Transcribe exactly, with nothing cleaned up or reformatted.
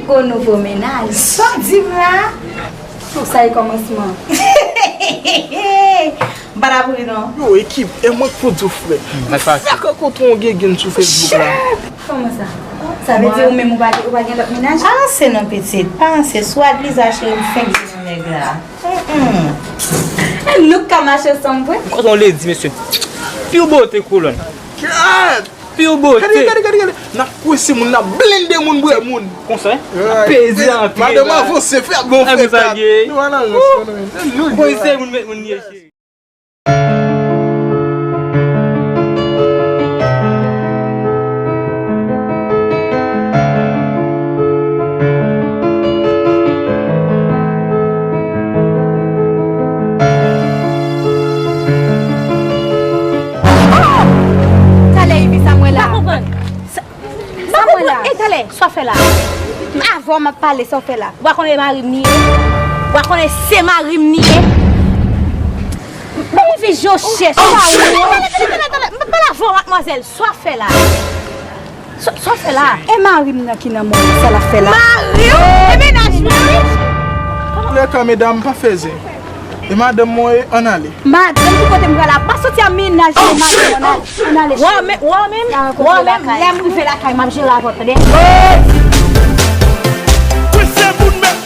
Ko nouvo mennaj. Sa w di m la? Sa e kòmansman. M pa ta pou li non. Yo, ekip, e mwen k pou di w, frè. Fèk rankontre yon gengenn sou Facebook la. Kòman sa? Sa vle di ou menm ou pa, ou pa gen lòt mennaj? Pa ranse non pitit, pa ranse. Sou Adliza cheri m fenk di nan nèg la. Mm-mm. E nou k ka mache ansanm vre? Kote yon ledi, mesye. Pil bote kolòn. Pil bote. Gade, gade, gade, gade. N ap prese moun, n ap blende moun, bwè moun. Konsa, hein? Peze anpil. Madanm avanse, fè bon fè kat. Nou al nan rans, nou menm. Prese moun, met moun ye cheri. Talè Ivi, sa mwen la. Pa konprann. Sa, sa mwen la. E talè, sa w fè la? Avè w m ap pale, sa w fè la? Ou pa konnen e mari m li ye? Ou pa konnen se mari m li ye? Bon, Ivi, je w chèche, sa ou? Talè, talè, talè, talè. M ap pale avè w, madmwazèl, sa w fè la? Sa, sa w fè la? E mari m nan ki nan mwen, sa l ap fè la? Mari w? E mennaj mwen wi. Lè ka medam pa fè zen. E madanm mwen ye, ann ale. Madanm ki kote m pral la? Pa soti a mennaj mwen, madanm mwen, ann ale. Ann ale. Wè w menm, wè w menm, wè w menm, lè m rive lakay m ap jere avè w, tande? Prese moun met